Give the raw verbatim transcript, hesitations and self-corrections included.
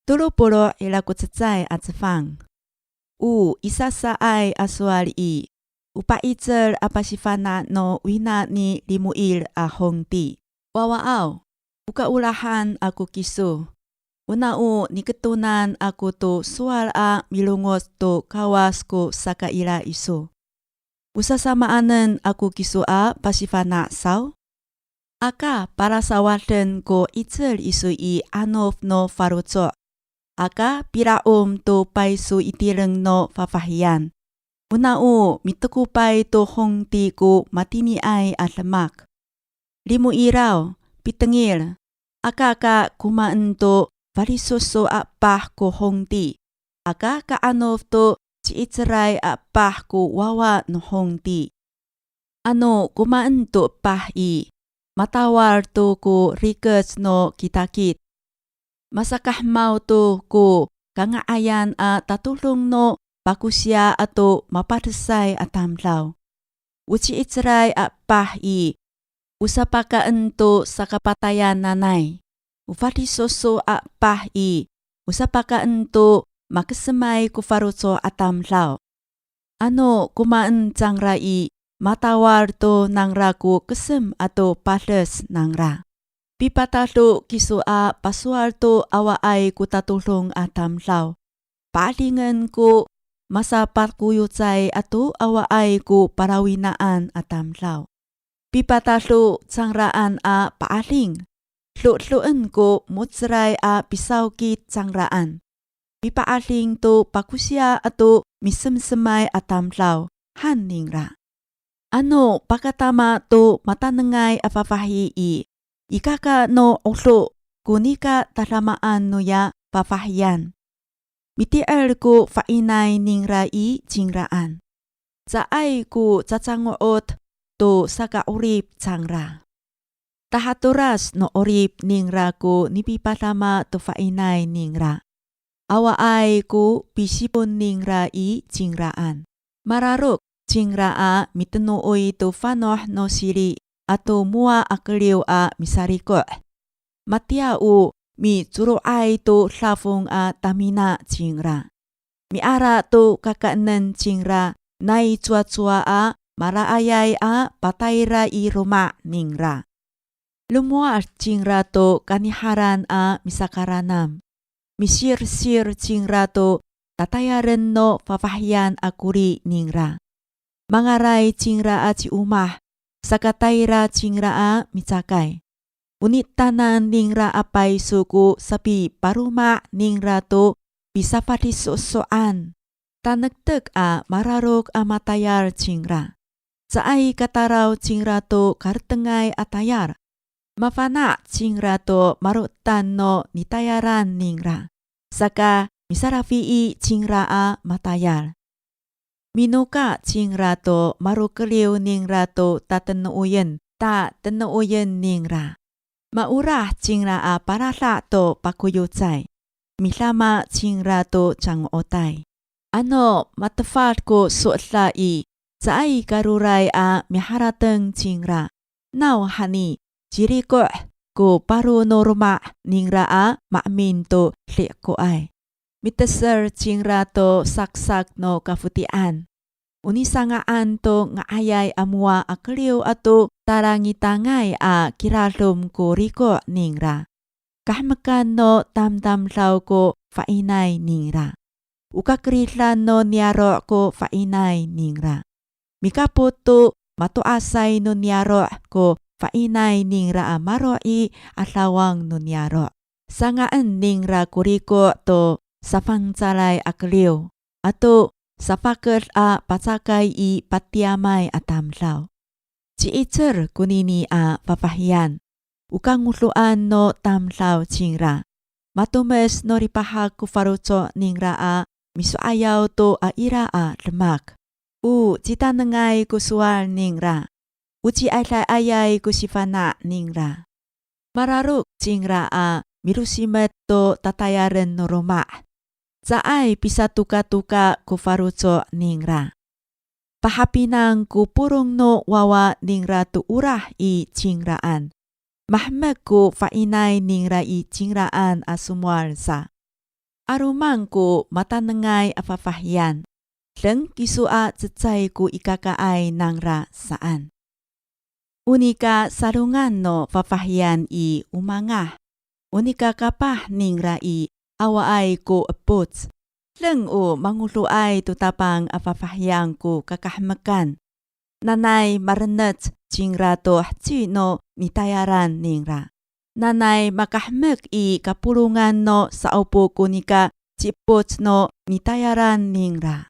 Tolo polo' ira ko cecay a cefang. O isasaay a sowal i, o pa'icel a pasifana' no wina ni Limuil a hongti. Wawaaw, o kaolahan ako kiso. O nao niketonan ako to sowal a milongoc to Kawas ko sakaira iso. O sasamaanen ako kiso a pasifana' saw? Aka palasawaden ko 'icel iso i 'anof no faloco'. Aka pila'om to payso i tireng no fafahiyan. O nao mitekopay to hongti ko matiniay a demak. Limuilaw, pitengil, aka ka komaen to fadisoso a epah ko hongti, aka ka'anof to ci'icelay a epah ko wawa no hongti. Ano komaen to epah i, matawal to ko rikec no kitakit. Masakahemaw to ko kanga'ayan a tatodong no pakosiya ato mapadesay a tamdaw. O ci'icelay a epah i, o sapakaen to sakapatayan nanay. O fadisoso a epah i, o sapakaen to makesemay ko faloco' a tamdaw. Ano komaen cangra i, matawal to nangra ko kesem ato pades nangra. Pipatado kiso a pasowal to awaay ko tatodong a tamdaw. Pa'adingen ko masapakoyocay ato awaay ko palawinaan a tamdaw. Pipatado cangraan a pa'ading. Dodoen ko mo^celay a pisawkit cangraan. Pipa'ading to pakosiya ato misemsemay a tamdaw, han ningra. Ano pakatama to matanengay a fafahi i, ikaka no 'odo ko nika tadamaan noya fafahiyan. Miti'er ko fa'inay ningra i cingraan. Caay ko cacango'ot to saka'orip cangra. Tahatolas no 'orip ningra ko nipipadama to fa'inay ningra. Awaay ko pisipon ningra i cingraan. Mararok cingra a mitenooy to fanoh no siri ato mowa a keliw a misariko'. Matiya o micolo'ay to dafong a tamina cingra. Miala to kakaenen cingra nai cowacowa a maraayay a patayra i loma' ningra. Lomowad cingra to kaniharan a misakaranam. Misirsir cingra to tatayalen no fafahiyan a koli ningra. Mangalay cingra a ciomah, sakatayra cingra a micakay. O nitanan ningra a payso ko sapipaloma ningra to pisafadisosoan. Tanektek a mararok a matayal cingra. Caay katalaw cingra to karetengay a tayal. Mafana' cingra to malo'etan no nitayalan ningra. Saka misalafii cingra a matayal. Minoka cingra to malokeliw ningra to tatenooyen, tatenooyen ningra. Maolah cingra a palada' to pakoyocay. Midama cingra to cango'otay. Ano matefad ko so'eda i, caay ka roray a miharateng cingra. Nawhani, ciriko' ko paro no loma' ningra a maemin to dikoay. Mitesel cingra to saksak no kafoti'an. O nisanga'an to nga'ayay a mowa a keliw ato talangitangay a kiradom ko riko' ningra. Kahemekan no tamdamdaw ko fa'inay ningra. O kakeridan no niyaro' ko fa'inay ningra. Mikapot to mato'asay no niyaro' ko fa'inay ningra a maro' i 'adawang no niyaro'. Sanga'en ningra ko riko' to safangcalay a keliw, ato safaked a pacakay i patiyamay a tamdaw. Ci'icel konini a fafahiyan, o kangodoan no tamdaw cingra. Matomes no lipahak ko faloco' ningra a miso'ayaw to a ira a demak. O citanengay ko sowal ningra. O ci'ayayay ko sifana' ningra. Mararok cingra a milosimet to tatayalen no loma'. Caay pisatokatoka ko faloco' ningra. Pahapinang ko polong no wawa ningra to olah i cingraan. Mahemek ko fa'inay ningra i cingraan a somowal sa. 'Aloman ko matanengay a fafahiyan, deng kiso a cecay ko ikakaay nangra saan. O nika salongan no fafahiyan i, o mangah, o nika kapah ningra i, awaay ko epoc, deng o mangodoay to Tapang a fafahiyan ko kakahemekan. Nanay marenec cingra to heci no nitayalan ningra. Nanay makahemek i kapolongan no sa'opo ko nika ci'epoc no nitayalan ningra.